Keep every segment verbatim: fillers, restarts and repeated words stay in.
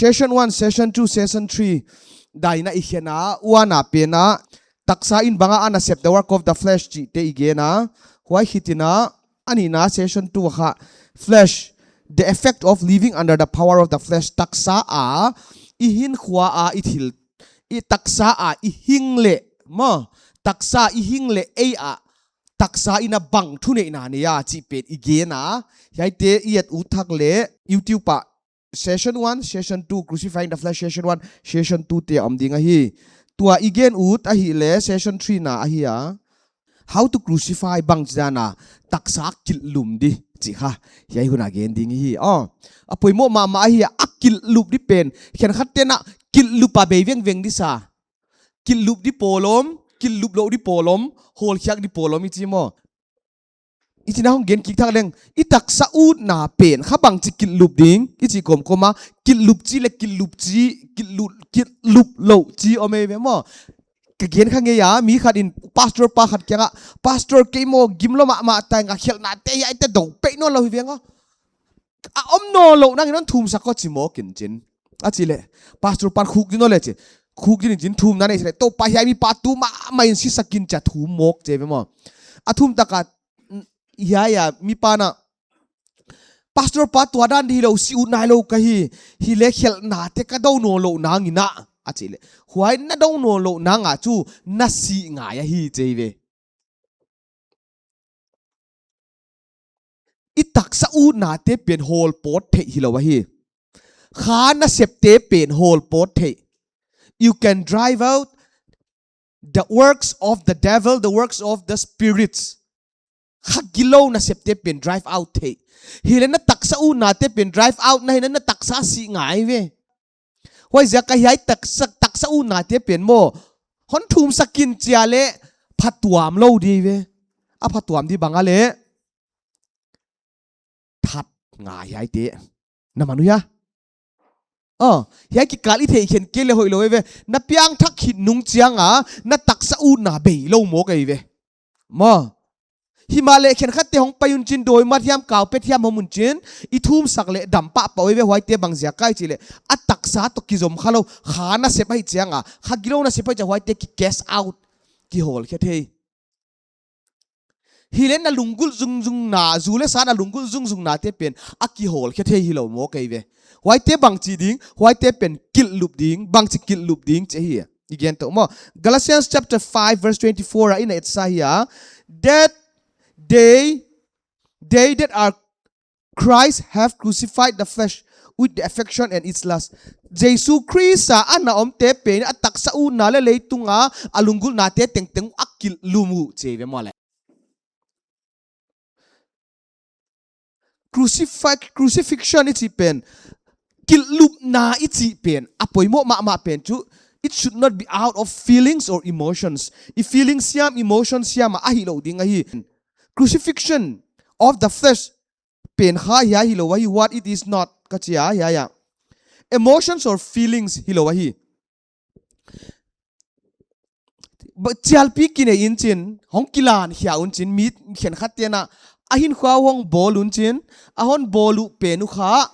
Session one, session two, session three, daina i khen a, one a pen a, taksa in bang a nasep, the work of the flesh chihte i gen a, huai khit in a, a nihna session two kha, flesh, the effect of living under the power of the flesh, taksa a, i hinkhua a, i thil, i taksa a, i hing leh, maw, taksa i hing leh ei a, taksa in a bang thuneihna nei a chih pen i gen a, hiaite i et ut thak leh, YouTube ah, session one, session two, Crucifying the Flesh, session one, session two te om ding ahi. Tua i gen ut ahihleh, session three na ahi a. How to crucify, bangchidan a taksa kilhlum di chih kha. Hiai hun a gen ding hi. Oh, a poimoh mahmah ahi a, a kilhlum di pen. Khenkhat ten a kilhlum a bei vengveng di sa. Kilhlum di pawl om, kilhlum lou di pawl om, hawlkhiak di pawl om i chi maw. I chihna hong gen kik thak leng, i taksa utna pen, kha bangchi kilhlum ding, i chih kawmkawm a, kilhlum chi leh kilhlum chi, kilhlum, kilhlum lou chi om ei ve maw. Ka gen kha ngei a, mi khat in pastor pa khat kiang a, "Pastor, kei maw gim lou mahmah tai, nga khelhnate hiaite dou peih nawn lou hi veng aw. A om nawn lou nangin hon thumsak aw," chi mawk in chin. A chih leh, pastor pan khukdin aw leh chi. Khukdin in chin, thumna nei leh, "Toupa, hiai mipa tu mahmah in sisak in," chi a thum mawk chi ve maw. A thum tak a, hiai a mipa'n a, "Pastor pa, tua dan di hilou, si ut nailou ka hi. Hileh khelhnate ka dou nawn lou nangin a," a chih leh, "Huai na dou nawn lou nang a chu na si ngai ahi," chi ve. I taksa utnate pen hawl pawt theih hilou ahi. Kha nasepte pen hawl pawt theih. You can drive out the works of the devil, the works of the spirits. Kha gilou nasepte pen drive out theih. Hileh na taksa utnate pen drive out na hih in a, na taksa si ngai ve. Huaiziak a hiai taksa, taksa utnate pen maw, hon thumsak in chi a leh phatuam lou di ve. A phatuam di bang a leh, that ngai hiaite. Na man uh hia? Oh, hiai kikal i theih khenkei leh hoihlou ve. Na piangthak khit nung chiang a, na taksa utna bei lou mawk ei ve. Maw. Himahleh khenkhatte hong pai un chin, dawi mat hiam, kau pet hiam hong om un chin, i thumsak leh dam pahpah ei ve, huaite bangziak a i chih leh, a taksa toh kizom khalou, kha nasep ahih chiang a, kha gilou nasep ahih chiang a, huaite ki cast out, kihawlkhe thei. Hileh na lunggulh zungzung na, zu leh sa na lunggulh zungzung nate pen, a kihawlkhe thei hilou mawk ei ve. Huaite bangchi ding, huaite pen kilhlum ding, bangchi kilhlum ding chih ahi. I gen tou maw. Galatians chapter five verse twenty-four a i na et sa hi a. That they, they that are Christ have crucified the flesh with the affection and its lust. Jesu Khrist a ana omte pen a taksa utna leh leitung a a lunggulhnate tengteng a kilhlum uh chi ve maw leh. Crucifix-, crucifixion i chih pen, kilhlumna i chih pen, a poimoh mahmah pen chu, it should not be out of feelings or emotions. I feelings hiam, emotions hiam a ahih lou ding ahi. Crucifixion of the flesh pen kha hiai hilou ahi, what it is not, ka chi a, hiai a. Emotions or feelings hilou ahi. Ba-, chialpi kinei in chin, hong kilan khia un chin, mi khenkhatte'n a, a hinkhua uh hong bawl un chin, a hon bawl uh pen uh kha,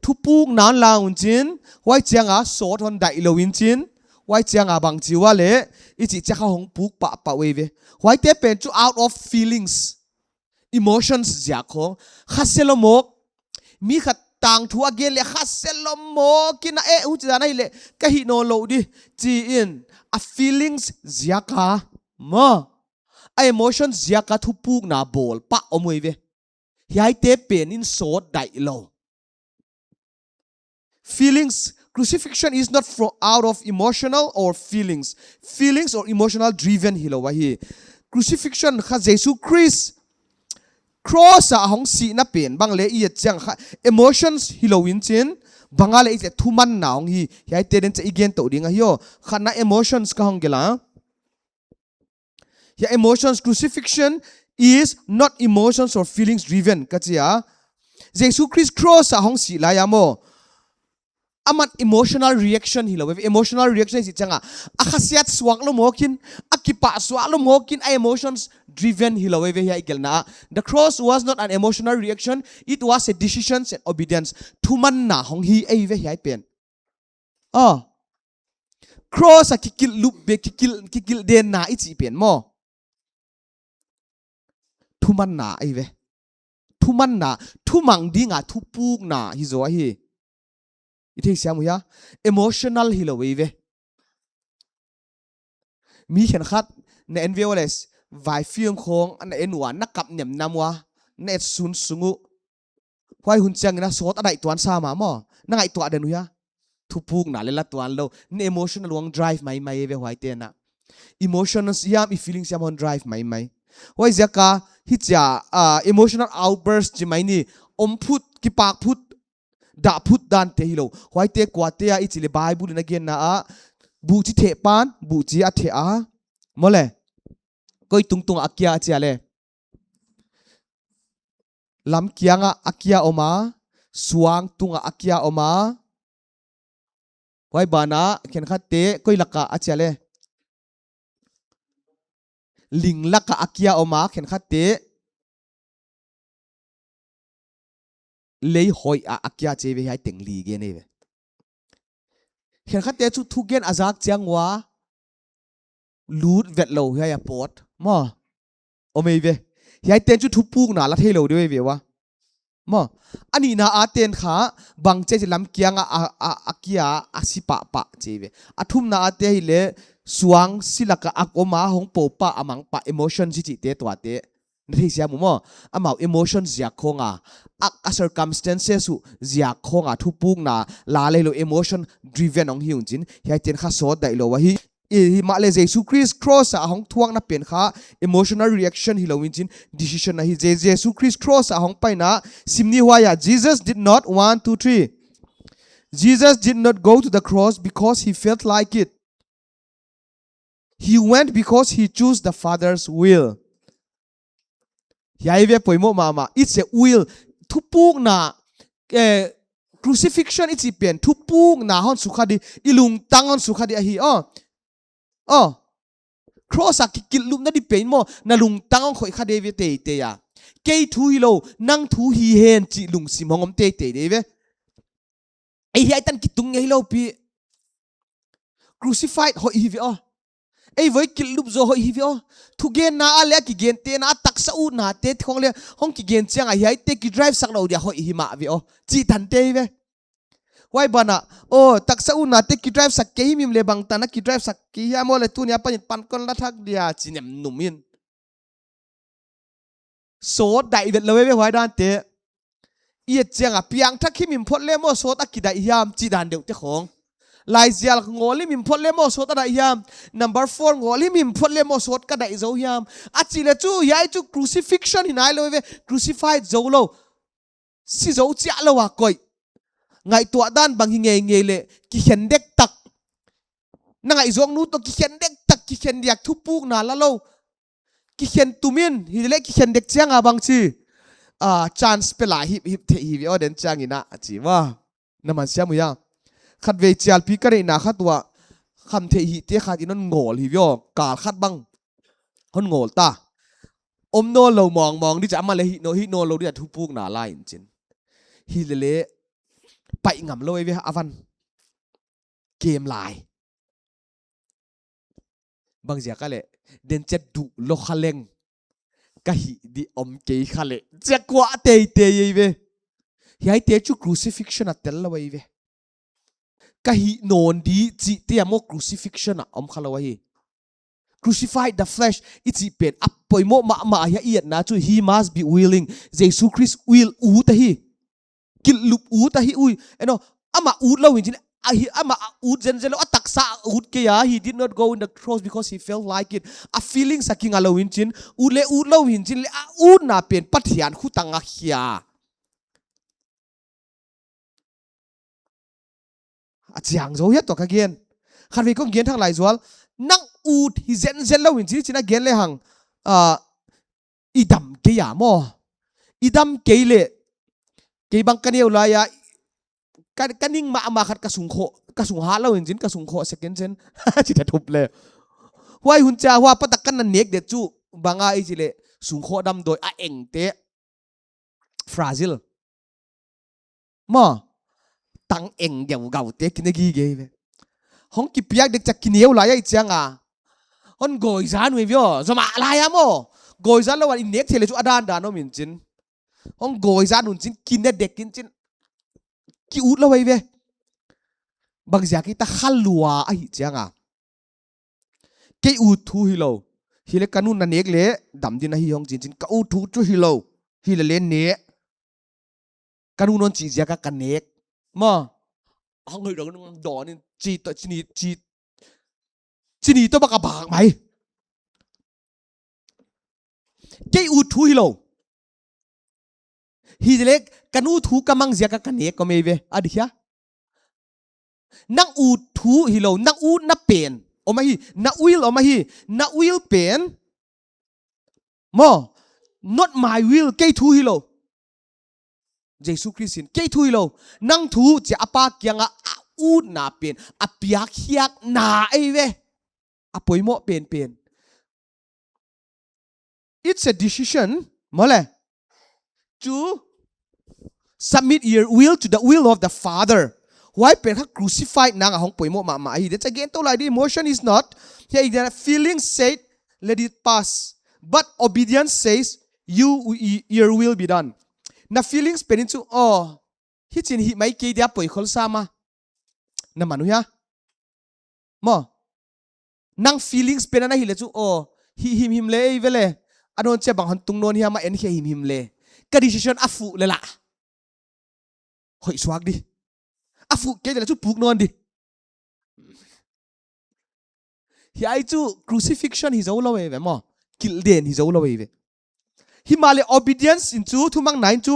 thupukna hon la un chin, huai chiang a sawt hon daih lou in chin, huai chiang a bangchi ua leh, i chih chiang kha hong puk pahpah ei ve. Huaite pen chu out of feelings. Emotions ziak khong. Kha se lou mawk. Mi khat tangthu a gen leh kha se lou mawk in a, eh, huchidan ahihleh ka hih nawn lou di chi in, a feelings ziak a maw, a emotions ziak a thupukna bawl pah om ei ve. Hiaite pen in sawt daih lou. Feelings, crucifixion is not fro-, out of emotional or feelings. Feelings or emotional driven hilou ahi. Crucifixion kha Jesu Khrist cross a hong sihna pen bang leh i et chiang kha emotions hilou in chin, bang a leh i chih thumanna hong hi. Hiaite den chih i gen tou ding ahi aw. Khatna emotions ka hong gelh a. Hiai emotions, crucifixion is not emotions or feelings driven, ka chi a. Jesu Khrist cross a hong sih lai a maw, aman emotional reaction hilou ve. Emotional reaction i chih chiang a, a khasiat suak lou mawk in, a kipah suak lou mawk in, a emotions driven hilou ve hiai gelhna. The cross was not an emotional reaction, it was a decision and obedience. Thumanna hong hi ei ve hiai pen. Aw. Cross a kikilh lup bek, kikilh, kikilh denna i chih pen maw. Thumanna ahi ve. Thumanna, thumang dinga thupukna hi zaw ahi. I theisiam uh hia? Emotional hilou ahi ve. Mi khenkhat na en ve ua leh, vaifilm khawng na en ua, na kap niamniam ua, na et sunsung uh. Huai hun chiangin a sawt a daih tuan sa mah maw. Na ngaihtuah den uh hia? Thupukna leh la tuan lou. Na emotional hong drive maimai ve huaite'n a. Emotions hiam, i feelings hiam hon drive maimai. Huaiziak a, hichia, ah, emotional outburst chi mai ni, om phut, kipak phut, dah phut dante hilou. Huaite kuate a i chih leh Bible in a genna ah, buhchi theh pan, buhchi a theh a. Maw leh. Koi tungtung a kia chia leh. Lamkiang ah a kia om a, suang tung ah a kia om a. Huai banah, khenkhatte, koi lak ah a chia leh. Ling lak ah a kia om a, khenkhatte. Lei hoih ah a kia chi ve, hiai teng li gen ahi ve. Khenkhatte chu thugen a zak chiang ua, lut vetlou hiai a pawt. Maw. Om ahi ve. Hiaite'n chu thupukna la theilou di ahi ve ua. Maw. A nihna a te'n kha, bang chi chi lamkiang ah, a, a, a kia, a si pahpah chi ve. A thumna a te hileh, suang si lak ah a om a, hong pou pah a mang pah, emotion chi chihte tuate. Na theisiam uh maw. Amau emotion ziak khawng a, a, a circumstances uh ziak khawng a, thupukna la leh hilou emotion driven hong hi un chin. Hiaite'n kha sawt daih lou ahi. I, himahleh Jesu Christ cross a hong thuakna pen kha emotional reaction hilou in chin, decision ahi. Je-, Jesu Christ cross a hong paina sim ni huai a. Jesus did not, one, two, three. Jesus did not go to the cross because he felt like it. He went because he chose the Father's will. Hiai ve poimoh mahmah. It's a will. Thupukna, eh, crucifixion i chih pen. Thupukna hon sukha di. I lungtang hon sukha di ahi. Aw. Aw. Cross a kikilh lupna di pen maw. Na lungtang hon khoih kha di ve teitei a. Kei thu hilou, nang thu hi hen chih lungsim hong om teitei di ve. Ei hiai tan kitung ngei lou pi. Crucified hoih hi ve aw. Ei voi kilhlup zaw hoih hi ve aw. Thugenna a leh a kigentehna a taksa utnate khawng leh hong kigen chiang a hiaite kidrive sak lou dia hoih hi mah ve aw. Chih tante hi ve. Huai banah, aw, taksa utnate kidrive sak kei himhim leh bangtan a kidrive sak kei hiam aw leh tuni a panin pan kon la thak dia chi niamnum in. Sawt daih vetlou ve huai dante. I et chiang a piangthak himhim phot leh maw sawt a kidaih hiam chih dan deuh te khawng. Laizial ngawl himhim phot leh maw sawt a daih hiam. Number four ngawl himhim phot leh maw sawt ka daih zou hiam. A chih leh chu hiai chu crucifixion hi nailou ve, crucified zoulou. Si zou chiah lou a koih. Ngaihtuah dan bang hi ngeingei leh, kikhen dektak. Na ngaihzawk nu toh kikhen dektak, kikhen diak thupukna la lou. Kikhen tum in, hileh kikhen dek chiang a bang chi. Ah, chance pe lai hip hip thei hi ve aw den chiang in a, a chi maw. Na man siam uh hia. Khatvei chialpi ka neihna khat ua. Kham theih hihte khat in hon ngawl hi ve aw, kal khat bang. Hon ngawl ta. Om nawnlou mawngmawng di chia amah leh hih nawn, hih nawnlou di a thupukna la in chin. Hileleh. Paih ngam lou ve a van. Kem lai. Bangziak a leh. Den chia duh lou kha leng. Ka hih di om kei kha leh. Chia kuah teitei ei ve. Hiaite chu crucifixion a tel lou ei ve. Ka hih nawn di chihte a maw crucifixion a om kha lou ahi. Crucified the flesh, i chih pen a poimoh mahmah ahi a i etna chu he must be willing. Jesu Christ will ut ahi. Kilhlup ut ahi ui. Eno, amah utlou in chin, ahi, amah ut zenzen lou, a taksa ut kei a, he did not go in the cross because he felt like it. A feelings a kinga lou in chin, ut leh utlou in chin leh, a utna pen Pathian khut a nga khia. A chiang zou hia tua ka gen. Khatvei kong gen thak lai zual. Nang ut hi zenzen lou in chin chin a gen lehang. Ah, i dam kei a maw. I dam kei leh. Kei bang ka neu lai a. Ka, ka ning mahmah khat ka sung khoh. Ka sung hat lou in chin ka sung khoh second chin. Chi ta thup leh. Huai hun chia hua patak ka na nek det chu. Bang a i chih leh. Sung khoh damdawi a eng te. Fragile. Maw, tang eng geugaute kine gige ve. Hong kipiak dek chia kineu lai ahih chiang a, hon goi zan uh ve aw. Zomah lai a maw, goi zan lou a i nek theih leh chu a dandan om in chin. Hong goi zan un chin, kine dek in chin, ki ut lou ahi ve. Bangziak hita, kha lua ahih chiang a. Kei ut thu hilou. Hileh ka nu'n na nek leh dam ding ahi hong chi in chin, ka ut thu chu hilou. Hileh leng ne. Ka nu'n hon chih ziak a ka nek. Maw. Hong hoih dong dong in chi toh, chi ni, chi, chi ni toh bang a bang mai. Kei ut thu hilou. Hileh ka nu thu ka mang ziak a ka nek om ahi ve. A di hia? Nang ut thu hilou, nang utna pen om ahi, na will om ahi, na will pen. Maw, not my will, kei thu hilou. Jesu Khrist in, kei thu hilou. Nang thu chia a Pa kiang a a utna pen, a piak khiakna ahi ve. A poimoh penpen. It's a decision, maw leh, to submit your will to the will of the Father. Huai pen kha crucified nang a hong poimoh mahmah ahi. That's again, to like the emotion is not. Here the feeling said, "Let it pass." But obedience says, "You, your will be done." Na feelings pen in chu, oh, hichin hih mai kei dia poi khol sa maw. Na man uh hia? Maw. Nang feelings pen ana hileh chu, oh, hih himhim leh ei ve leh. A dawn chia bang hon tung nawn hiam a en khe himhim leh. Ka decision a fuh leh la. Hoih suak di. A fuh kei leh chu puk nawn di. Hiai chu crucifixion hi zou lou ahi ve maw. Kilhden hi zou lou ahi ve. Himahleh obedience in chu, thumang nain chu,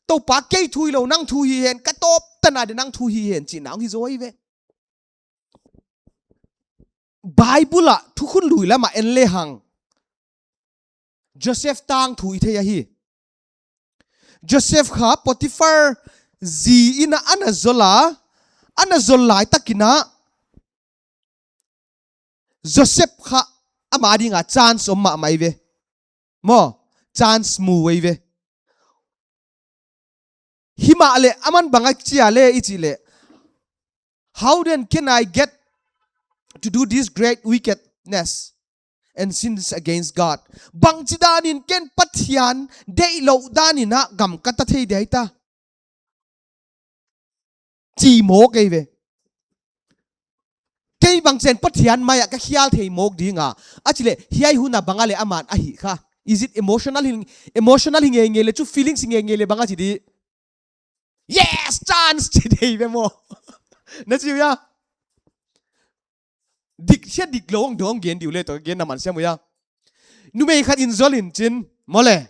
Toupa kei thu hilou, nang thu hi hen, ka tawp tana di nang thu hi hen, chihna hong hi zou ahi ve. Bible a thukhun lui lam a en lehang. Joseph tangthu i thei ahi. Joseph kha Potiphar zi in a ana zol a, ana zol lai takin a, Joseph kha ama ding a chance om mahmah ahi ve. Maw, chance mu ahi ve. Himahleh, aman bang a chi a leh, i chih leh. "How then can I get to do this great wickedness and sins against God?" Bangchidan in ken Pathian deihlouh dan in a gam ka ta thei dia hita? Chi mawk ahi ve. Kei bang chen Pathian mai a ka khial thei mawk ding a. A chih leh, hiai hun a bang a leh aman a hih kha. Is it emotional hi, emotional hi ngeingei leh chu feelings hi ngeingei leh bang a chi di? Yes, chance chi di ve maw. Na chi uh hia? Dik, sia dik lou hong dong gen di uh leh toh gen na man siam uh hia? Numei khat in zol in chin, maw leh.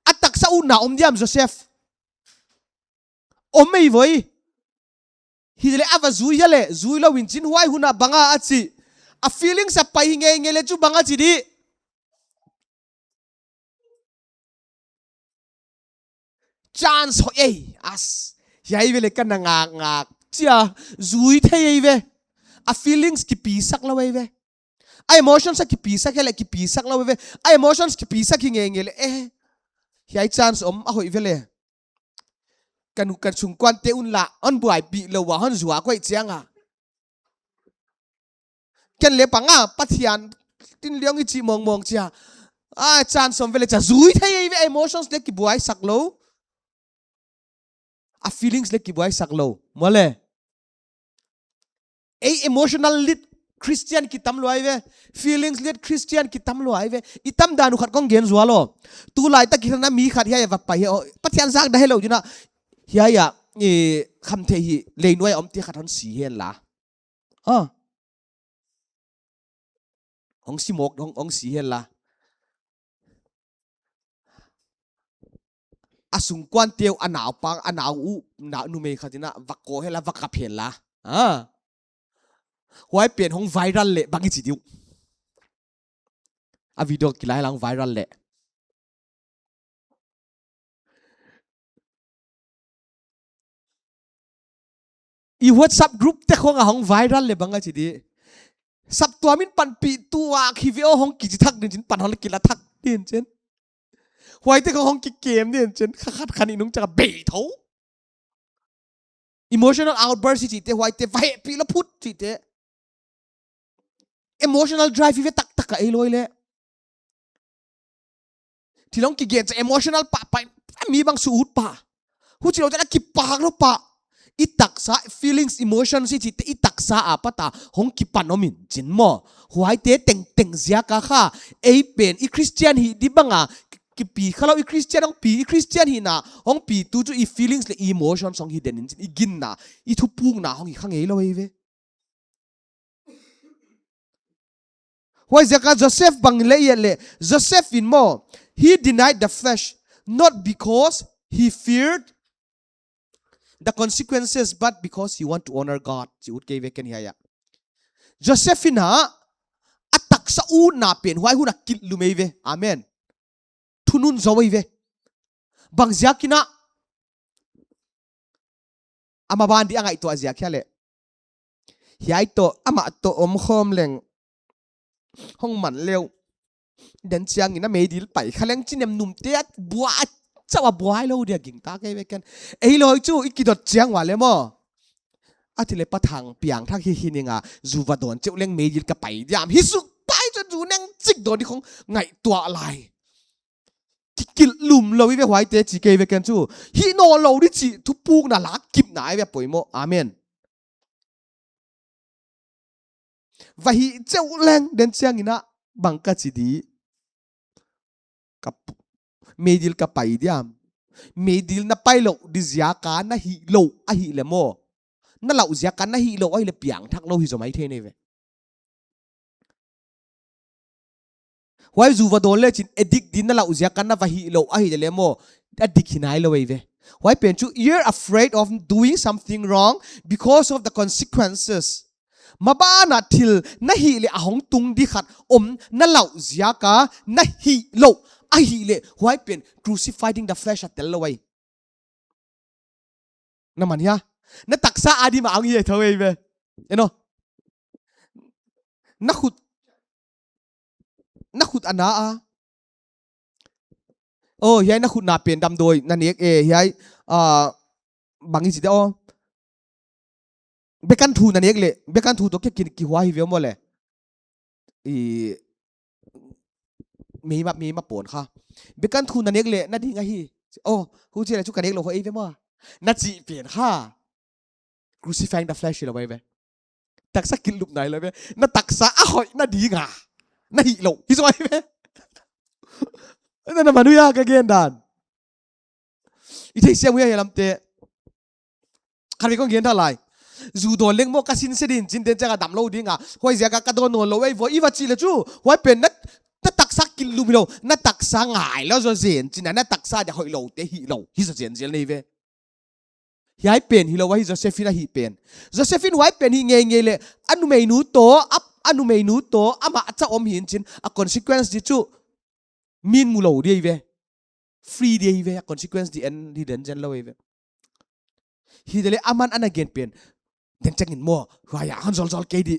A taksa utna om diam Joseph? Om mai voi. Hileh a va zui hia leh, zui lou in chin huai hun a bang a a chi. A feelings a pai hi ngeingei leh chu bang a chi di? Chance hoih ei, as. Hiai ve leh ka na ngakngak. Chia, zui thei ahi ve. A feelings kipisak lou ahi ve. A emotions a kipisak hileh kipisak lou ahi ve. A emotions kipisak hi ngeingei leh, eh. Hiai chance om a hoih ve leh. Ka nu ka sungkuante un la, hon buaipih lou a, hon zuak hoih chiang a. Ken leh bang a, Pathian tin liang i chih mawngmawng chia. A chance om ve leh chia, zui thei ahi ve, emotions leh kibuaisak lou. A feelings leh kibuaisak lou. Maw leh. Ei emotional led Christian kitam lua ahi ve. Feelings led Christian kitam lua ahi ve. I tam dan uh khat kong gen zual lou. Tulai tak i hana mi khat hiai a va pai hi, oh, Pathian zak da hilou ding a. Hiai a, i khamtheih hi, lei nuai a om te khat hon si hen la. Ah. Hong si mawk, hong, hong si hen la. A sungkuante uh, a naupang, a nau u, na, numei khat in a, va ko hen la, va kap hen la. Ah. Huai pen hong viral leh, bang i chi di uh. A video kilai lang viral leh. I WhatsApp group te khong a hong viral leh bang a chi di. Saptuam in panpih tuak hi ve aw hong kichi thak din chin pan hong kila thak din chin. Huai te khong hong kikem din chin. Kha khat khan i nung chaka bei tho. Emotional outburst i chihte, huaite, va hehpih lou phut chihte. Emotional drive i ve taktak a ei loi le. Thil hong kigen cha emotional pah pah, mi bang su ut pah. Huchiloute a kipak lou pah. I taksa, feelings, emotions i chihte i taksa apat a hong kipan om in chin maw. Huaite tengteng ziak a kha, ei pen i Christian hih di bang a, kipi kha lou i Christian hong pi, i Christian hihna hong pitu chu i feelings leh i emotions hong hi den in chin, i ginna, i thupukna hong hi kha ngei lou ei ve. Huaiziak a Joseph bang leh i et leh, Joseph in maw, he denied the flesh, not because he feared the consequences, but because he want to honor God. Chi ut kei ve ken hiai a. Joseph in a, a taksa utna pen, huai hun a kilhlum ei ve. Amen. Thunun zou ei ve. Bang ziak in a, ama ban di a ngaihtuah ziak hia leh. Hiai toh, amah toh om khawm leng hong man leh. Den chiang in a meidil pai kha leng chi nemnum te a buai, chauh a buai lou dia gingta kei ve ken. Ei loi chu i kidot chiang ua leh maw. A ti leh Pa Thang piangthak hi hi ning a, zu va dawn cheuh leng meidil ka pai diam. Hi suk pai chu zu neng chik dawn di khong ngaihtuah lai. Kikilhlum lou i ve huaite chi kei ve ken chu. Hih nawn lou di chih thupukna la kipna i ve poimoh. Amen. Va hih cheuh leng den chiang in a bang ka chi di. Ka p-, meidil ka pai diam. Meidil na pai lou di ziak a na hih lou ahih leh maw. Na lau ziak a na hih lou ahih leh piangthak lou hi zaw mai thei nei ve. Huai zu va dawn leh chin addict di na lau ziak a na va hih lou ahih leh maw. Addict hi nai lou ei ve. Huai pen chu, you're afraid of doing something wrong because of the consequences. Maban a thil na hih leh a hong tung di khat om na lau ziak a na hih lou ahih leh huai pen crucifying the flesh a tel lou ei. Na man hia? Na taksa a di mah ang hi ei thou ei ve. Eno. Na khut, na khut a na a. Oh, hiai na khutna pen damdawi na nek e, hiai, ah, bang i chi de aw. Bekan thu na nek leh, bekan thu toh ke kin kihua hi ve maw leh. I, meima, meima pon kha. Bekan thu na nek leh, na ding ahi. Oh, huchi leh chu ka nek lou hoih ei ve maw. Na chih pen kha. Crucifying the flesh hi lou ei ve. Taksa kilhlum nai lou ve. Na taksa a hoih na ding a. Na hih lou. Hi zaw ei ve. Na, na man uh hia ka gen dan. I theisiam uh hia hiai lamte. Khat vei kong gen tha lai. Zu dawn leng maw ka sin se din chin den chiang a dam lou ding a. Huaiziak a ka dawn nawn lou ei ve i va chih leh chu. Huai pen na, na taksa kilhlum hi lou. Na taksa ngai lou zaw zen chin a. Na taksa dia hoih lou te hih lou. Hi zaw zenzel nei ve. Hiai pen hilou ahi Joseph in a hih pen. Joseph in huai pen hih ngeingei leh, a numeinu toh, a, a numeinu toh, amah a cha om hi'n chin, a consequence di chu, min mu lou di ei ve. Free di ei ve, a consequence di en, di den zen lou ei ve. Hi de leh aman ana gen pen. Den chiang in maw, huai a, hon zoldol kei di.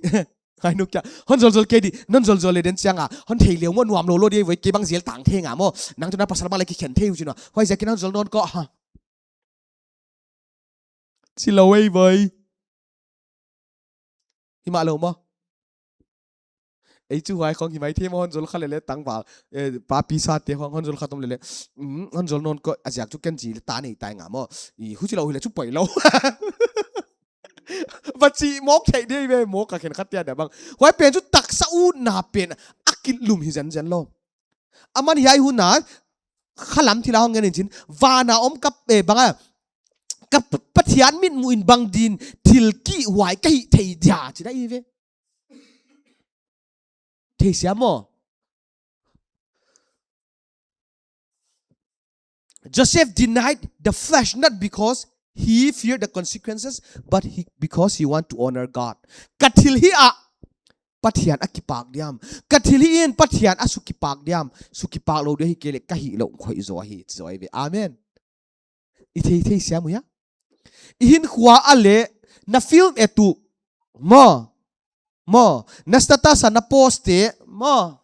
Hai nu kia, hon zoldol kei di, non zoldol leh den chiang a, hon thei leh maw nuam lou lou di ei ve, kei bang jail tang thei nga maw, nang tu na pasal bang leh kikhen thei uh chin a, huaiziak in hon zol nawn ko, ha. Chi lou ei ve. Hi mah lou maw. Ei chu huai khong hi mai thei maw hon zol kha leh leh tangval. Eh, papi sa te khong hon zol kha tom leh leh. Mm, hon zol nawn ko a ziak chu ken zi leh ta nei tai nga maw. I huchi lou hi leh chu poi lou. Va chih mawk thei di ei ve mawk ka khen khat tia da bang. Huai pen chu taksa utna pen a kilhlum hi zenzen lou. Aman hiai hun a, khalam thil a hong ngen in chin, van a om ka, eh, bang a, ka p-, Pathian mitmuh in bang din, thil kihhuai ka hih thei dia, chi da i ve. Theisiam maw. Joseph denied the flesh not because he feared the consequences, but he, because he want to honor God. Ka thil hih a, Pathian a kipak diam. Ka thil hih in Pathian a su kipak diam. Su kipak lou di hi kei leh ka hih lou khoih zaw hi, zaw ei ve. Amen. I thei, theisiam uh hia. I hinkhua a leh, na film et uh. Maw. Maw. Na status a na post te. Maw.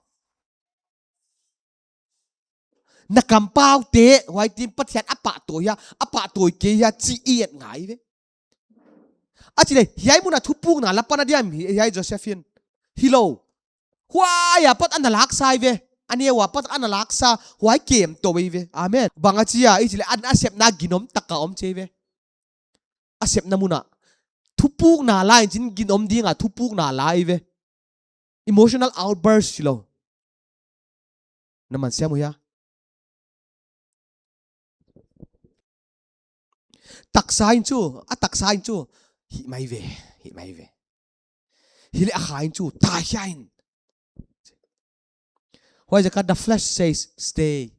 Na kampau te, huai tin Pathian a pahtawi hia, a pahtawi kei hia, chi i et ngai ve. A chih leh, hiai mun a thupukna la pan a diam hi, hiai Joseph in. Hilou. Huai apat ana laksa eive. A neu apat ana laksa. Huai kem tou eive. Amen. Bang a chi a, i chih leh an a sepna ginom taka om chi eive. A sepna mun a. Thupukna la in chin ginom ding a thupukna la eive. Emotional outburst hilou. Na man siam uh hia? Taksa in chu, a taksa in chu, hih mai ve, hih mai ve. Hileh a kha in chu, tai hia in. Huaiziak a the flesh says, "Stay.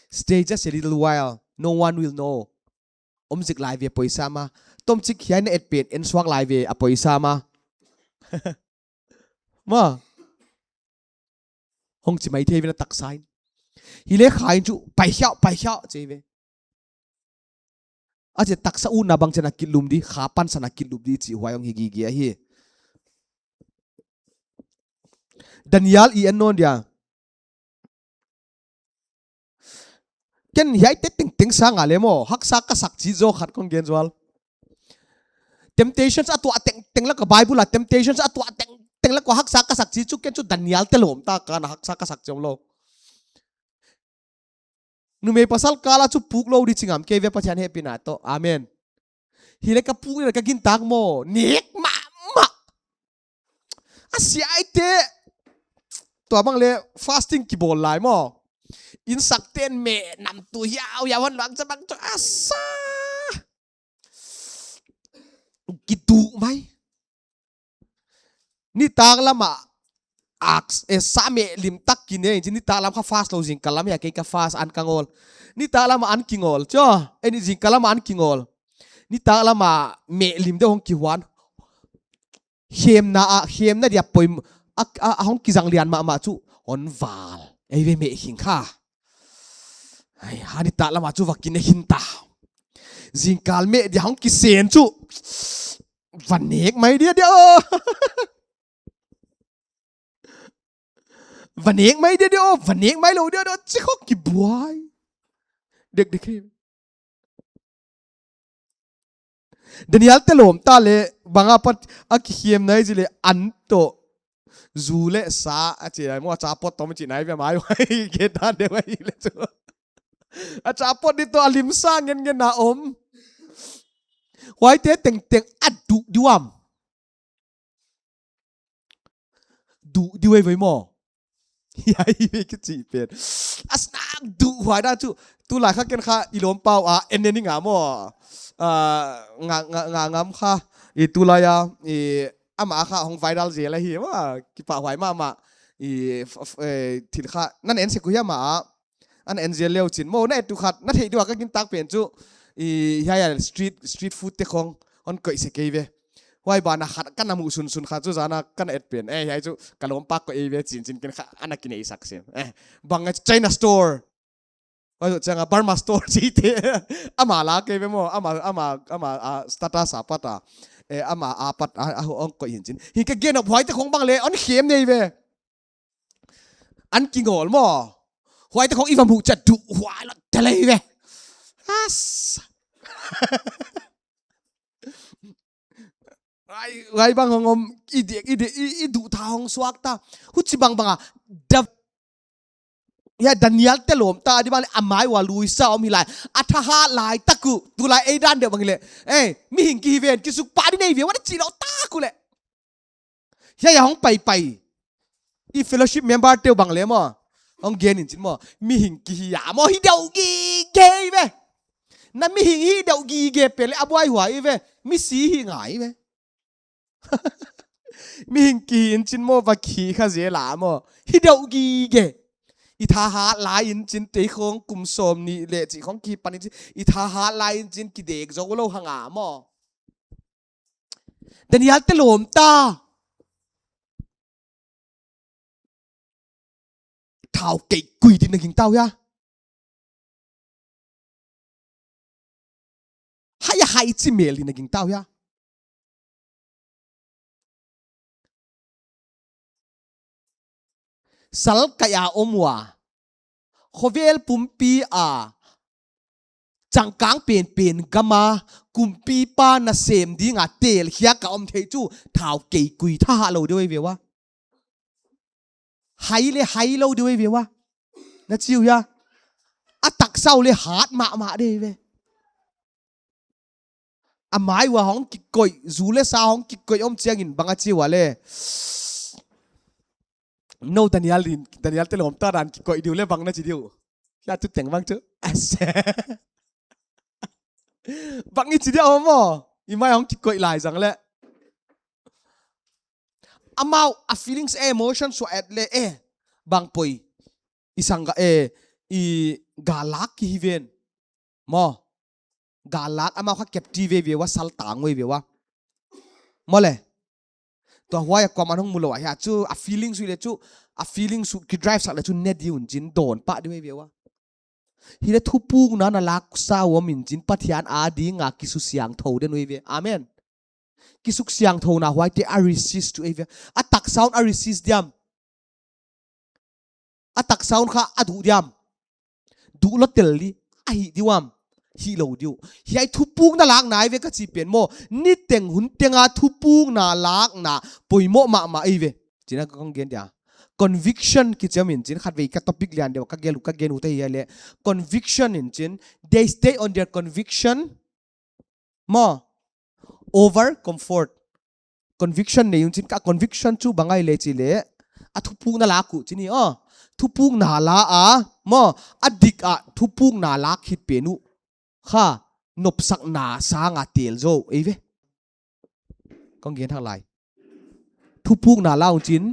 Stay just a little while. No one will know." Om zik lai ve poisa ma. Tomchik hiai na et pen, en suak lai ve a poisa ma. Ma. Hong chi mai thei ve na taksa in. Hileh kha in chu, pai hiau, pai hiau, chi ve. A chih taksa utna bang chin a kilum di, kha pansan a kilum di chih huai hong hi gige ahi. Daniel i en nawn dia. Ken hiaite tengteng sang a leh maw, haksa ka sak chih zaw khat kong gen zual. Temptations a tuah tengteng lak a Bible a, temptations a tuah tengteng lak a haksa ka sak chih chu ken chu Daniel te lawm ta ka na haksa ka sak chih omlou. Numei pasal kal a chu puk lou di chingam kei ve Pathian hehpihna toh. Amen. Hileh ka puk ni ka gintak maw. Nek mahmah. A siaite. Tua bang leh fasting kibawl lai maw. Innsakte'n meh nam tu hiau hiau hon luang chabang chu asa. Kiduh mai. Nitaklam a ak, eh, sa meh lim tak kine, nitaklam kha fast lou, zingkal lam hia kei ka fast an ka ngawl. Nitaklam a an kingawl, cho, eh, ni zingkal lam a an kingawl. Nitaklam a meh lim deuh hong kihuan. Hemna a, hemna dia poimoh, a, a, a hong kizang lian mahmah chu, hon val. Ei ve meh hing kha. Ai, ha nitaklam a chu va kine hing ta. Zingkal meh dia hong kisen chu. Va nek mai dia dia. Va nek mai dia dia, va nek mai lou dia dia, chi khong kibuai. Dek dek hi. Daniel te lawm ta leh, bang a pat a kihemna i chih leh an toh. Zu leh sa a chih lai maw, a chapot toh mi chih nai ve mai vai, ke dan de vai leh chu. A chapot di toh a lim sa ngen ngen a om. Huaite tengteng a duh diam. Duh di ve ve maw. Hiai ve kichi pen. A sak duh huai dan chu. Tulai kha ken kha i lawm pau a en en nga maw. Ah, nga, nga, nga ngam kha. I tulai a, i ama kha hong viral zel ahi maw. Kipahhuai mahmah. I f-, f-, eh, thil kha. Nan en sek uh hia ama. An en zel leu chin maw, na et uh khat, na theih deuh a ka gintak pen chu, i, hiai a street, street food te khong, hon koih sek ei ve. Huai ban a khat, ka na muh sunsun khat chu zan a, ka na et pen, eh, hiai chu, ka lawmpa koih ei ve chin chin ken kha, ana kinei sak sin. Eh, bang a China store. Huai chu chang a Burma store chihte. Ama la kei ve maw, ama, ama, ama, a, status a pat a. Eh, ama a pat, a, a, hong koih hin chin. Hi ka gen a huaite khong bang leh, hon khem nei ve. An kingawl maw. Huaite khong i va muh chiah duh huai lou tel ei ve. As. Huai, huai bang hong om i dek, i dek, i, i duh ta hong suak ta. Huchi bang bang a. Da, ya Daniel te lawm ta di bang leh a mai ua lui sa om hi lai. A thahat lai tak uh. Tulai ei dan deuh bang leh. Eh, mihing kihi ven, kisuk pah di nei ve. Huai chih lou tak uh leh. Hiai a hong pai pai. I fellowship member te uh bang leh maw. Hong gen in chin maw. Mihing kihi a maw hi deuh gige ve. Na mihing hi deuh gige pen leh a buaihuai ve. Misi hi ngai ve. Mihing kihi in chin maw va kihi kha zel a maw. Hi deuh gige. I thahat lai in chin te khong kum sawmnih leh chih khong kipan in chin. I thahat lai in chin kidek zou lou hang a maw. Daniel te lawm ta. Thau kei kui din na gingta uh hia. Hai a hai chi mel din na gingta uh hia. Sal kai a om ua. Khovel pumpi a. changkang penpen gam a kumpipa nasem ding a tel hiak a om thei chu thau kei kui tha lou di uh ei ve ua. Hai le hai lou di uh ei ve ua. Na chi uh hia? A taksa uh le hat mahmah di uh ei ve. A mai ua hong kikoih, zu le sa hong kikoih om chiangin bang a chi ua le. No Daniel din, Daniel te lawm ta dan kikoih di uh le bang na chi di uh. Hia chu teng bang chu. Bang i chi di uh maw. I mai hong kikoih lai zang le. Amau a feelings e emotions uh et le e. Bang poi. I sangga e, i galak ki hi ven. Maw. Galak amau kha captive ve ve ua, sal tang ve ve ua. Maw le. Tua huai a kuaman hong mu lou a hia chu a feelings uh le chu, a feelings uh ki drive sak le chu ne di un chin dawn pah di ve ve ua. Hi le thupukna na lak sa uh om in chin Pathian a ding a kisusiangthou den uh ve. Amen. Kisusiangthou na huai te a resist uh ve. A taksa un a resist diam. A taksa un kha a duh diam. Duh lou tel di, a hih di uam. Hih lou di uh. Hiai thupukna lak na ei ve ka chi pen maw. Niteng hun teng a thupukna lak na poimoh mahmah ei ve. Chin a kong gen dia. Conviction kichi om in chin khatvei ka topic lian deuh ka gel, ka gen uh te hia le. Conviction in chin. They stay on their conviction. Maw, over comfort. Conviction nei un chin ka conviction chu bang ahia le chi le. A thupukna lak uh chi ni aw. Thupukna la a. Maw, a dik a thupukna lak hit pen uh. Kha, nopsakna sang a tel zou. Ei ve. Kong gen thak lai. Thupukna la un chin.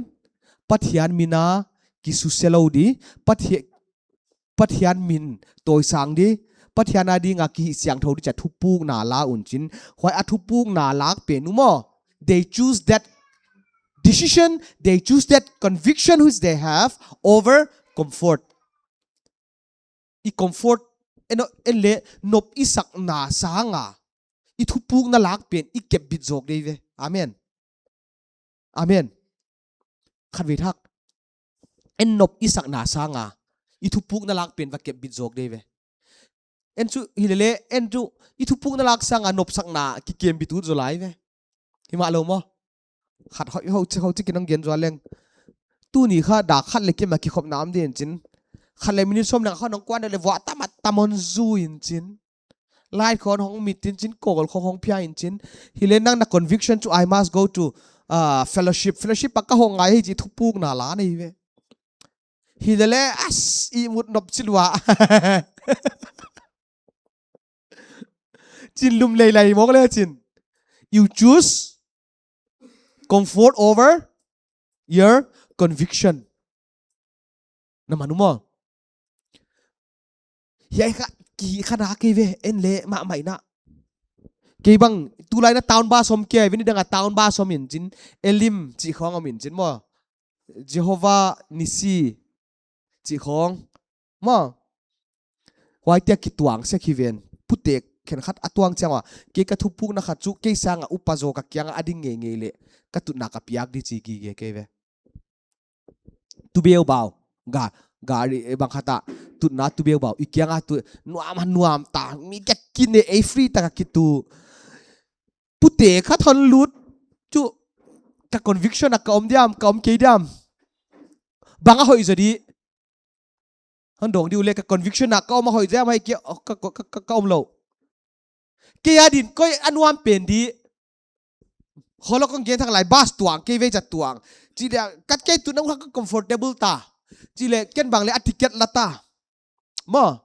Pathian min a kisuse lou di. Pathian Pathian min tawisang di, Pathian a ding a kisiangthou di chia thupukna la un chin. Huai a thupukna lak pen uh maw. They choose that decision, they choose that conviction which they have over comfort. I comfort, en, en le nop i sakna sang a. I thupukna lak pen i kep bit zawk di ve. Amen. Amen. Khatvei thak. En nop i sakna sang a. I thupukna lak pen va kep bit zawk di ve. En chu hi le le, en chu i thupukna lak sang a nopsakna kikem bit uh zaw lai ve. Hi mah lou maw. Khat hoi ho chi ho chi ki nong gen zaw leng. Tuni kha dak khat le kim a kikhopna om di in chin. Khat le minute sawm le kha nong kuan le vua tam a tam hon zu in chin. Light khong hong mit in chin, kol khong hong phia in chin. Hi le nang na conviction chu I must go to, uh, fellowship. Fellowship a ka hong ngai hi chi thupukna la nei ve. Hi le le as i mut nop chi lua. Chin lum lei lai mawk le chin. You choose comfort over your conviction. Na man uh maw. Hiai kha, ki kha na kei ve, en le mahmah na. Kei bang, tulai na town bus om kei, veni dang a town bus om in chin, Elim chi khong om in chin maw. Jehovah Nissi chi khong. Maw. Huai te a kituang sek hi ven. Putek khenkhat a tuang chiang ua. Kei ka thupukna khat chu kei sang a upa zaw ka kiang a ding ngeingei le. Ka tutna ka piak di chi gige kei ve. Tubeu bau. Ga, gari, eh, bang khat a. Tutna tubeu bau. I kiang a tu, nuam, nuam ta. Mi ka kine ei free ta ka kitu. Putek khat hon lut. Chu, ka conviction a ka om diam, ka om kei diam. Bang a hoih zaw di. Hon dong di uh le ka conviction a ka om a hoih zaw mai kia, oh, ka, ka, ka, ka, ka om lou. Kei a din koi a nuam pen di. Kholo kong gen thak lai bus tuang, kei vei zat tuang. Chi le, kat kei tu nang hak comfortable ta. Chi le, ken bang le a ticket la ta. Maw.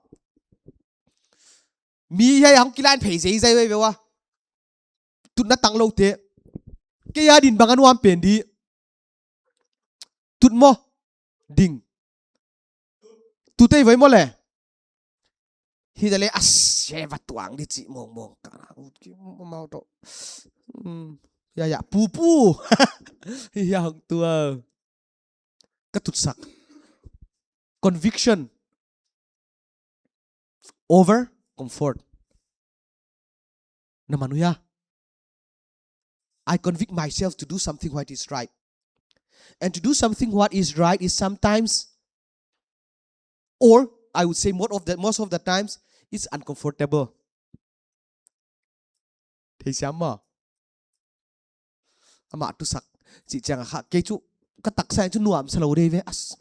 Mi hiai hong kilan phei zei zei vei vei ua. Tutna tang lou te. Kei a din bang a nuam pen di. Tut maw. Ding. Tut ei voi maw le. Hi ta le as se va tuang di chi mong mong ka. Ki mau to. Hmm. Ya, ya, pu, pu. Hi ya hong tua. Ka tutsak. Conviction over comfort. Na man uh hia. I convict myself to do something what is right. And to do something what is right is sometimes, or I would say most of the, most of the times, It's uncomfortable. Theisiam maw? Amah tusak chih chiang a kha, kei chu ka taksa chu nuamsa lou dei ve. As.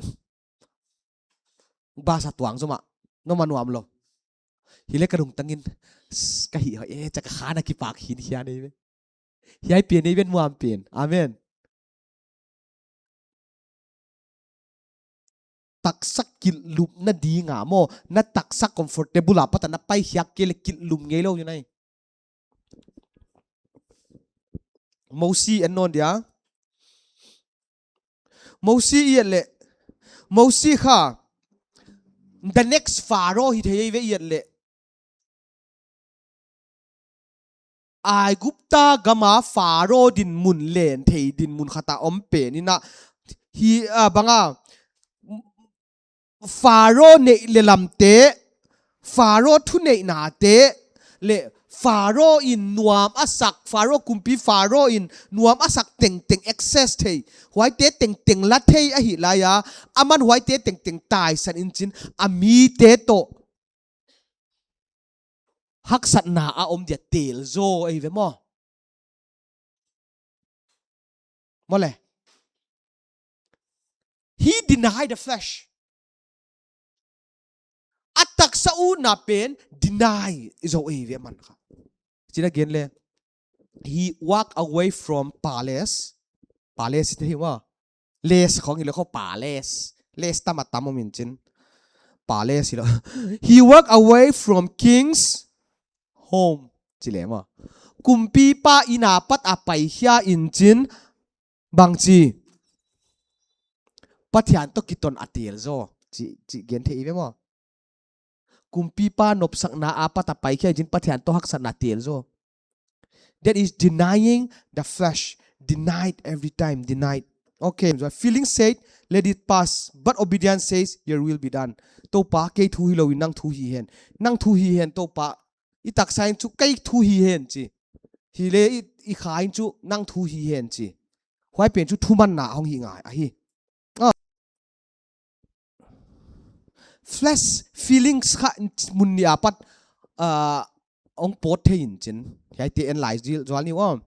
Basa tuang zomah. Noma nuam lou. Hileh ka lungtang in, s-, ka hih hoih e, chia ka kha na kipak hin hian ei ve. Hiai pen ei ve, nuam pen. Amen. Taksa kilhlumna ding a maw, na taksa comfortable apat a na pai hiak kei leh kilhlum ngeilou ni nai. Mosi en nawn dia. Mosi i et leh. Mosi kha. The next Pharaoh hi thei ei ve i et leh. Aigupta gam a Pharaoh dinmun len thei dinmun khat a om pen in a hi, ah, bang a Pharaoh neih leh lamte, Pharaoh thuneihnate, leh Pharaoh in nuam a sak, Pharaoh kumpi Pharaoh in nuam a sak tengteng access thei. Huaite tengteng la thei ahih lai a, aman huaite tengteng taisan in chin, a mite toh haksatna a om dia tel zaw ei ve maw. Maw le. He denied the flesh. A taksa utna pen deny zaw ei ve aman kha. China gen le. He walked away from palace. Palace te hi maw. Les khong hi lou kho palace. Les tam a tam om in chin. Palace hi lou. He walked away from king's home. Chi le maw. Kumpipa inn apat a pai khia in chin. Bangchi. Pathian toh kiton a tel zaw. Chi, chi gen thei ve maw. Kumpipa nopsakna apat a pai khia in chin Pathian toh haksatna tel zaw. That is denying the flesh. Denied every time, denied. Okay, so feeling said, "Let it pass." But obedience says, "Your will be done." Toupa, kei thu hilou in nang thu hi hen. Nang thu hi hen, Toupa. I taksa in chu kei thu hi hen chi. Hileh i, i kha in chu nang thu hi hen chi. Huai pen chu thumanna hong hi ngai ahi. Ah. Flesh feelings kha mun nih apat, ah, hong pawt thei in chin. Hiaite en lai zil, zual ni om.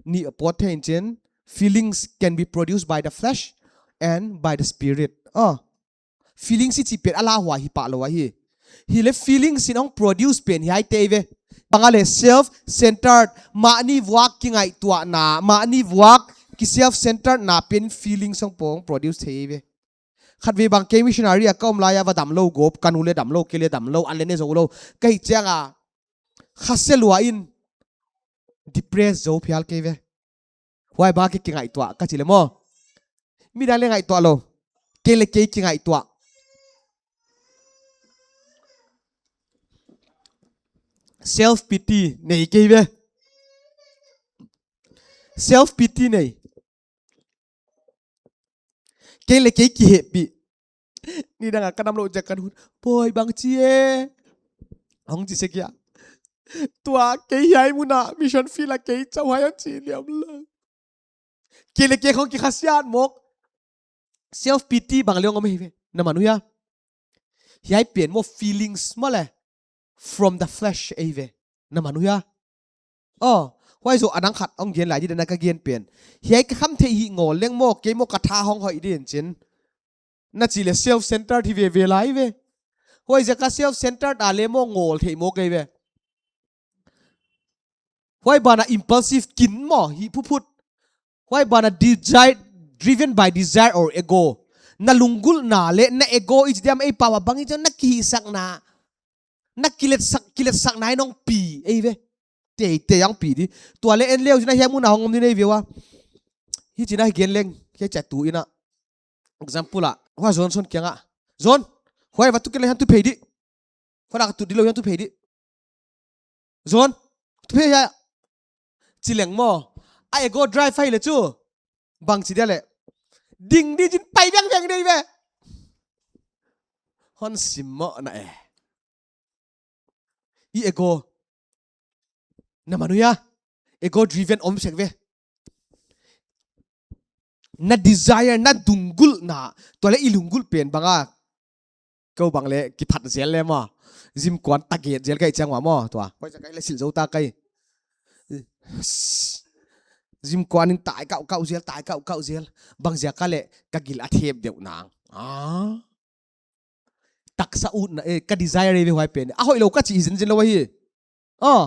Nih pawt thei in chin. Feelings can be produced by the flesh and by the spirit. Ah. Feelings i chih pen a lauhuai hi pah lou ahi. Hileh feelings in hong produce pen hiaite ve. Bang a le self-centered, mahni vuak kingaihtuahna, mahni vuak ki self-centered na pen feelings hong po hong produce thei ve. Khatvei bang kei missionary a ka om lai a va damlou gop, ka nu leh damlou, kei leh damlou, an leh ne zoulou. Ka hih chiang a, kha se lua in, depress zou phial kei ve. Huai bang kei kingaihtuah, ka chi le maw. Midang leh ngaihtuah lou. Kei leh kei kingaihtuah. Self pity, nei kei ve. Self pity nei. Kei leh kei kihehpih. Nidang a ka damlouh ziak ka hun. Boy bangchi e. Hong chi sek hia. Tua kei hiai mun a mission field a kei chauh hiai hong chi liam lou. Kei leh kei khong kikhasiat mawk. Self pity bang leng om hi ve. Na man uh hia. Hiai pen maw feelings maw le. From the flesh ei ve. Na man uh hia. Oh, huai zoh a dang khat hong gen lai di dan a ka gen pen. Hiai ka khamtheih hi ngawl leng maw, kei maw ka tha hong hoih di in chin. Na chi le self-centered hi veve lai ve. Huaiziak a self-centered a le maw ngawl theih maw kei ve. Huai ban a impulsive kin maw hi phuphut. Huai ban a desire, driven by desire or ego. Na lunggulhna leh na ego i chi diam ei pau a bang i chi na kihisakna. Na kiletsak, kiletsakna in hong pi ei ve. Teitei hong pi di. Tua leh en leu chin a hiai mun a hong om di nei ve ua. Hi chin a hi gen leng, hiai chiat tu in a. Example a, hua Johnson kiang a. John, huai va tu kei leh hiai tu phei di. Huai lak tu di lou hiai tu phei di. John, tu phei hia. Chi leng maw. A ego drive hi le chu. Bangchi dia le. Ding di chin pai vengveng di ve. Hon sim maw na e. I ego. Na man uh hia. Ego driven om sek ve. Na desire, na lunggulhna. Tua leh i lunggulh pen bang a. Kou bang leh kiphat zel le maw. Zimkuan tak et zel ka hih chiang ua maw, tua. Huaiziak a ka leh silh zou ta ka hi. Zimkuan in tai kauh kauh zel, tai kauh kauh zel. Bang ziak a leh ka gil a thep deuh nang. Ah. Taksa utna, eh, ka desire ve huai pen. A hoihlou ka chi zenzen lou ahi. Ah.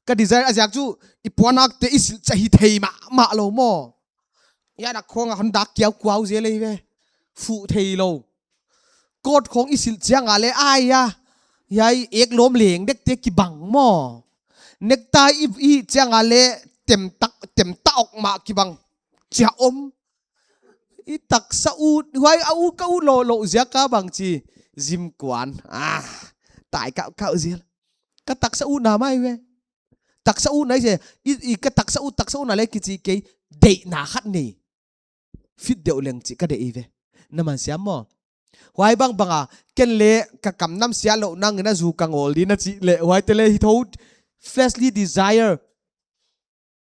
Ka desire a ziak chu i puannakte i silh chiang hi thei mahmah lou maw. Hiai a khong a hon dak kiaukuau zel ahi ve. Fuh theilou. Coat khong i silh chiang a leh ai a. Hiai ek lawm leng dekte kibang maw. Necktie i, i chiang a leh tem tak, tem tak ok mah kibang. Chia om. I taksa ut, huai a ut ka ut lou, lou ziak a bang chi. Zimkuan. Ah, tai kauh kauh zel. Ka taksa utna mai ve. Taksa utna i se, i, i ka taksa ut, taksa utna leh kichi kei, deihna khat nei. Fit deuh leng chi ka deih ve. Na man siam maw. Huai bangbang a, ken leh ka kam nam siat louh nang in a zu ka ngawl di na chi leh, huaite leh hi thou fleshly desire.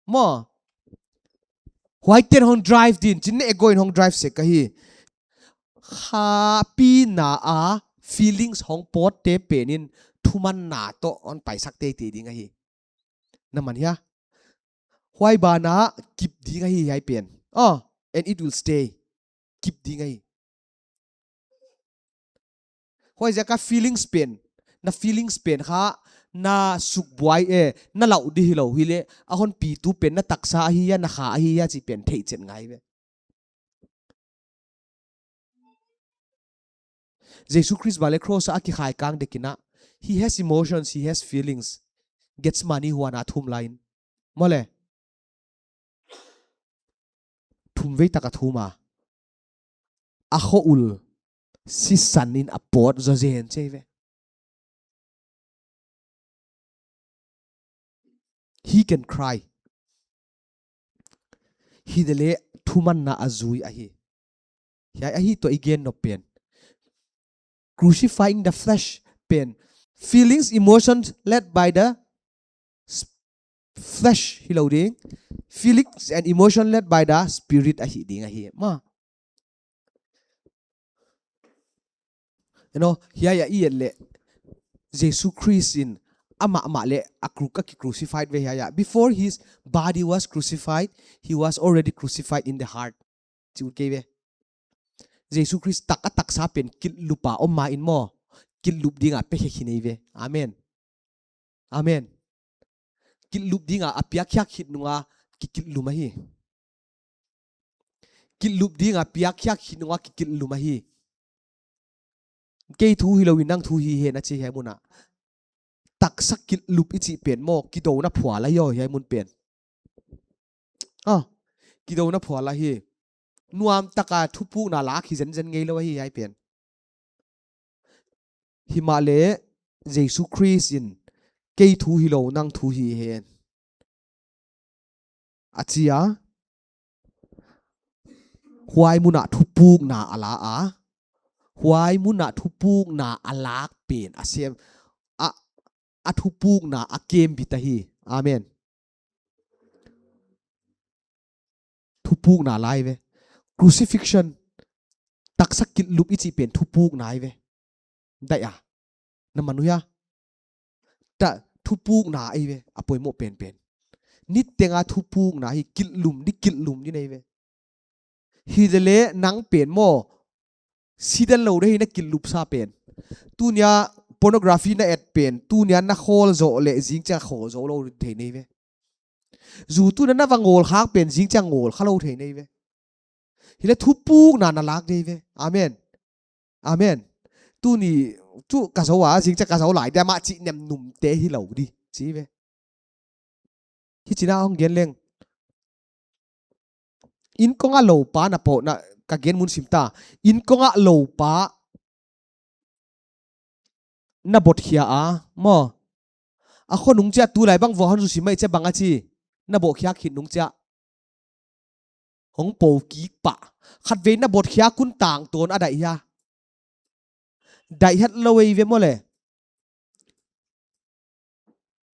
Maw. Huaite'n hong drive din, chin ne e goin hong drive sek ahi. Kha pina a feelings hong pawtte pen in thumanna toh hon paisak teitei ding ahi. Na man hia? Huai ban ah kip ding ahi hiai pen. Oh, and it will stay. Kip ding ahi. Huaiziak a feelings pen, na feelings pen kha, na sukbuai e, na lauh di hilou hileh, a hon pitu pen, na taksa ahi a, na kha ahi a, chih pen theihchet ngai ve. Jesu Khrist bang leh cross a kikhai kang dek in a, he has emotions, he has feelings. Gethsemane huan a thum lai in. Maw leh. Thum vei tak a thum a. A kho ul sisan in a pawt zozen chei ve. He can cry. Hileleh thumanna a zui ahi. Hiai ahi toh i gen nop pen. Crucifying the flesh pen. Feelings, emotions led by the s-, flesh hilou ding. Feelings and emotion led by the spirit ahi ding ahi. Maw. You know, hiai a i et leh. Jesu Khrist in amah mah leh a cru-, a ki crucified ve hiai a. Before his body was crucified, he was already crucified in the heart. Chi ut kei ve. Jesu Khrist tak a taksa pen kilhlup a om ma in maw. Kilhlup ding a pe khe khin ei ve. Amen. Amen. Kilhlup ding a a piak khiak khit nung a kikilhlum ahi. Kilhlup ding a piak khiak khit nung a kikilhlum ahi. Kei thu hilou in nang thu hi hen a chi hiai mun a. Taksa kilhlup i chih pen maw, kidouna phual ahi aw hiai mun pen. Ah, kidouna phual ahi. Nuam tak a thupukna lak hi zenzen ngeilou ahi hiai pen. Himahleh Jesu Khrist in kei thu hilou nang thu hi hen. A chi a. Huai mun a thupukna a la a. Huai mun a thupukna a lak pen a sem. A, a thupukna a kem bit ahi. Amen. Thupukna lai ve. Crucifixion. Taksa kilhlup i chih pen thupukna ahi ve. Dai a. Na man uh hia. Ta thupukna ahi ve. A poimoh penpen. Niteng a thupukna hi kilhlum di kilhlum di nei ve. Hileleh nang pen maw. Sidan lou de hi na kilhlup sa pen. Tuni a pornography na et pen. Tuni a na khawl zoh leh zingchiang khawl zoh lou thei nei ve. Zu tuni a na va ngawl khak pen zingchiang ngawl kha lou thei nei ve. Hileh thupukna na lak di ve. Amen. Amen. Tuni chu ka zou a, zingchiang ka zou lai dia mah chih nem num te hilou di. Chi ve. Hichi in a hong gen leng. Inkong a loupa na po na ka gen mun sim ta. Inkong a loupa na bot khia a, maw. A kho nung chia tulai bang vua hon zu sim mai chia bang a chi. Na bot khia khit nung chia. Hong po kik pah. Khatvei na bot khia kun tang ton a dai hia. Dai het lou ei ve maw leh.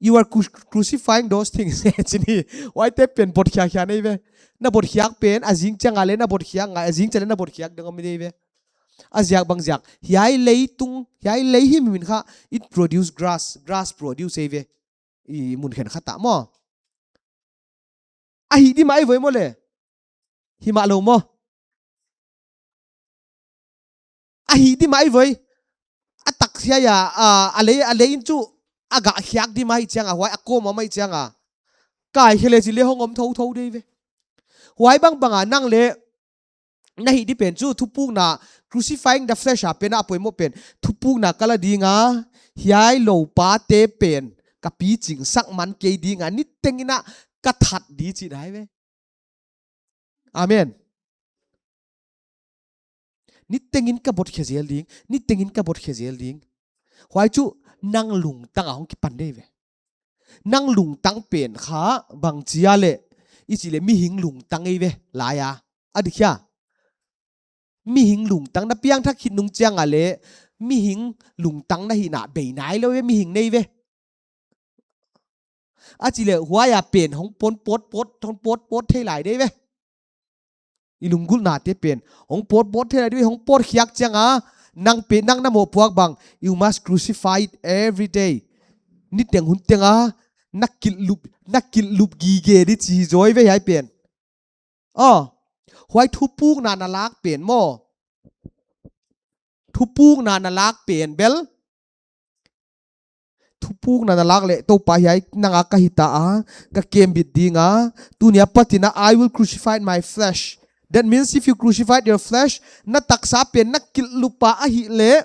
You are cru-, crucifying those things. Chini, huaite pen bot khia khia nei ve. Na bot khiak pen, a zingchiang a leh na bot khiak ngai, a zingchiang leh na bot khiak ding om nei ve. A ziak bang ziak, hiai leitung, hiai lei himhim in kha, it produce grass, grass produce ei ve. I mun khenkhat ah maw. A hih di mai voi maw le. Himah lou maw. A hih di mai voi. A tak hiai a, a, a lei, a lei in chu a gah hiak di mai chiang a, huai a kawm a mai chiang a. Kai khe le chi le hong om thouthou dei ve. Huai bangbang a nang le na hih di pen chu thupukna, crucifying the flesh a pen a poimoh pen. Thupukna ka la ding a, hiai loupate pen ka piching sak man kei ding a, niteng in a ka that di chihna hi ve. Amen. Niteng in ka bot khe zel ding, niteng in ka bot khe zel ding. Huai chu nang lungtang a hong kipan dei ve. Nang lungtang pen kha bang chia le, i chi le mihing lungtang ei ve, lai a. A dik hia? Mihing lungtang na piangthak khit nung chiang a le, mihing lungtang na hihna bei nai lou ve, mihing nei ve. A chi le huai a pen hong pon pot pot, hong pot pot thei lai dei ve. I lunggulhnate pen hong pot pot thei lai dei ve, hong pot hiak chiang a, nang pen nang na mohpuak bang, you must crucify it every day. Niteng hun teng a, na kilhlup, na kilhlup gige di chi zaw ei ve hiai pen. Aw, huai thupukna na lak pen maw. Thupukna na lak pen bel. Thupukna na lak le Toupa hiai nang a ka hita a, ka kembit ding a. Tuni a pat in a, I will crucify my flesh. That means if you crucified your flesh, na taksa pen na kilhlup a ahih le,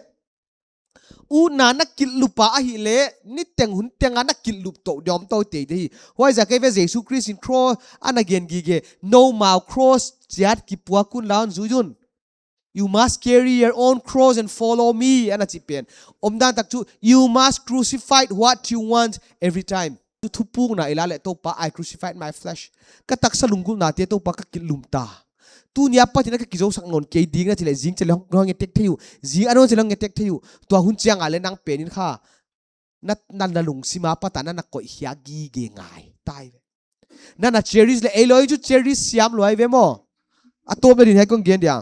utna na kilhlup a ahih le, niteng hun teng a na kilhlup tou diam tou tei dei hi. Huaiziak ei ve Jesu Khrist in cross ana gen gige, noumau cross chiat kipuak un la hon zui un. You must carry your own cross and follow me, ana chi pen. Omdan tak chu, you must crucify what you want every time. Thupukna i la le Toupa, I crucified my flesh. Ka taksa lunggulhnate Toupa ka kilhlup ta. Tuni a pat in a ka kizousak nawn kei ding na chi le zing chi le hong, hong ngetek thei uh. Zing a nawn chi le hong ngetek thei uh. Tua hun chiang a le nang pen in kha. Na, na, na lungsim a pat a na, na koih hiak gige ngai. Tai ve. Na, na cherish le ei loi chu cherish siam lou ei ve maw. A tawpna din hiai kong gen dia.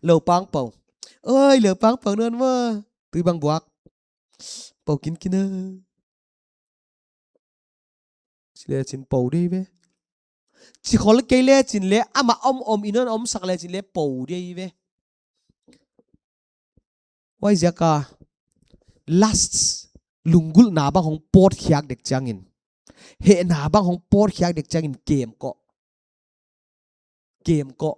Lou pang pou. Oi, lou pang pou nawn maw. Tui bang buak. Pou kin kin a. Chi le chin pou dei ve. Chi khol kei le chin le amah om om in hon omsak le chin le pou dei ve. Huaiziak a lust lunggulhna bang hong pot hiak dek chiang in. Hehna bang hong pot hiak dek chiang in kem koh. Kem koh.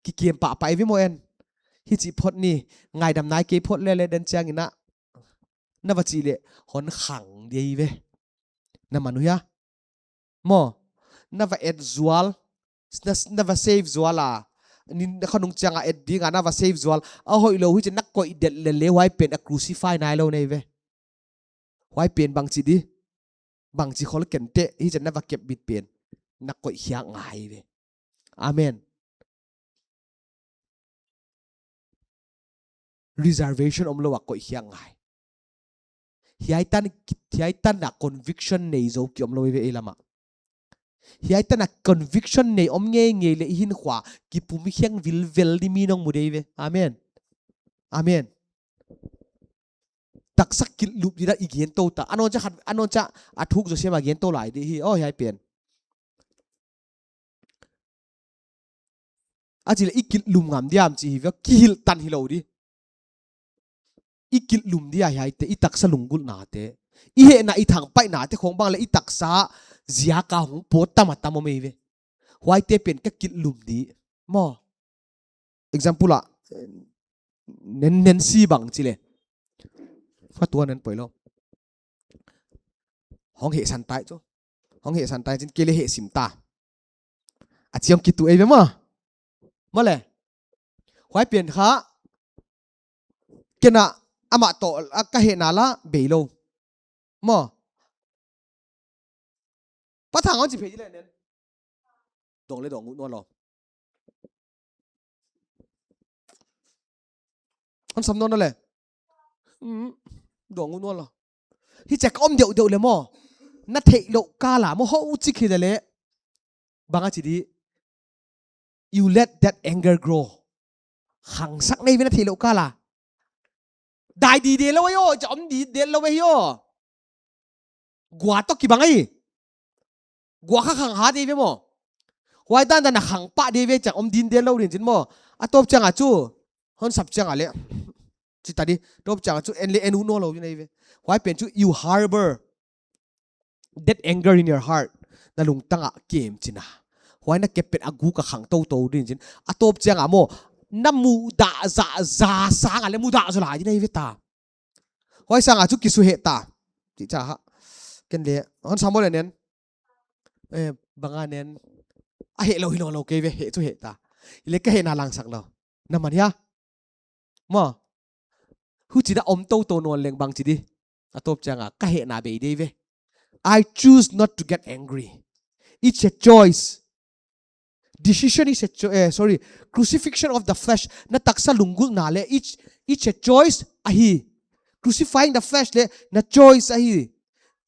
Kikem pahpah ei ve maw en. Hichi phot ni, ngaidam nai kei phot le le den chiang in a. Na va chi le, hon khang dei ve. Na man uh hia. Maw, na va et zual, na, na va save zual a. Ni na kha nung chiang a et ding a, na va save zual. A hoih lou hi chi na koih det le le huai pen a crucify nai lou nei ve. Huai pen bang chi di. Bang chi khol ken te, hi chi na va kep bit pen. Na koih hiak ngai ve. Amen. Reservation om lou a koih hiak ngai. Hiai tan, hiai tan a conviction nei zou ki om lou ve ei lam a. Hiai tan a conviction nei om ngeingei le i hinkhua kipum hiang vilvel di mi nong mu dei ve. Amen. Amen. Taksa kilhlup di dan i gen tou ta. A nawn chiah khat, a nawn chiah a thuk zaw sem a gen tou lai di hi. Oh, hiai pen. A chi le i kilhlum ngam diam chi hi ve, kihilh tan hilou di. I kilhlum dia hiaite, i taksa lunggulhnate. I hehna i thangpaihnate khong bang le i taksa ziak a hong pawt tam a tam om ei ve. Huaite pen ka kilhlum di. Maw. Example a, nen, nen si bang chi le. Fa tua nen poi lou. Hong heh san tai chu. Hong heh san tai chin kei le heh sim ta. A chiang kitu ei ve maw. Maw le. Huai pen kha. Ken a amah toh a ka hehna la bei lou. Maw. Pa thang on chi phei le nen. Dong le dong u nual lou. Hon sam nawn le. Hmm. Dong u nual lou. Hi chek om deuhdeuh le maw. Na theih lou ka la maw ho u chi khi le le. Bang a chi di. You let that anger grow. Khangsak nei ve na theilou kal a. Dai di de lou ahi aw, cha om di de lou ahi aw. Gua toh kibang ahi. Gua kha khang ha de ve maw. Huai dan dan a khang pah de ve chang om din de lou din chin maw. A tawp chiang a chu. Hon sap chiang a le. Chi ta di. Tawp chiang a chu en le en u nawnlou din ahi ve. Huai pen chu you harbor that anger in your heart. Na lungtang a kem chin a. Huai na kep pen a guk a khang toutou din chin. A tawp chiang a maw. Na mudah zah zah sang a le mudah zaw lai din ahi ve ta. Huai sang a chu kisu heh ta. Chi cha ha. Ken le. Hon sam maw le nen. Eh, bang a nen. A heh lou hi nawnlou kei ve, heh chu heh ta. Hi le ka hehna langsak lou. Na man hia. Maw. Huchi na om toutou nawn leng bang chi di. A tawp chiang a ka hehna bei de ve. I choose not to get angry. It's a choice. Decision is a cho-, eh, sorry, crucifixion of the flesh. Na taksa lunggulhna le, it's, it's a choice ahi. Crucifying the flesh le, na choice ahi.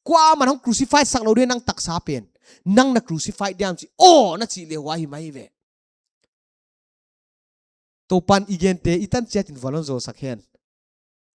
Kuaman hong crucify sak lou di nang taksa pen. Nang na crucify diam chi. Oh, na chi le huai hi mai ve. Toupan i gente, i tan chiat in vualzawl sak hen.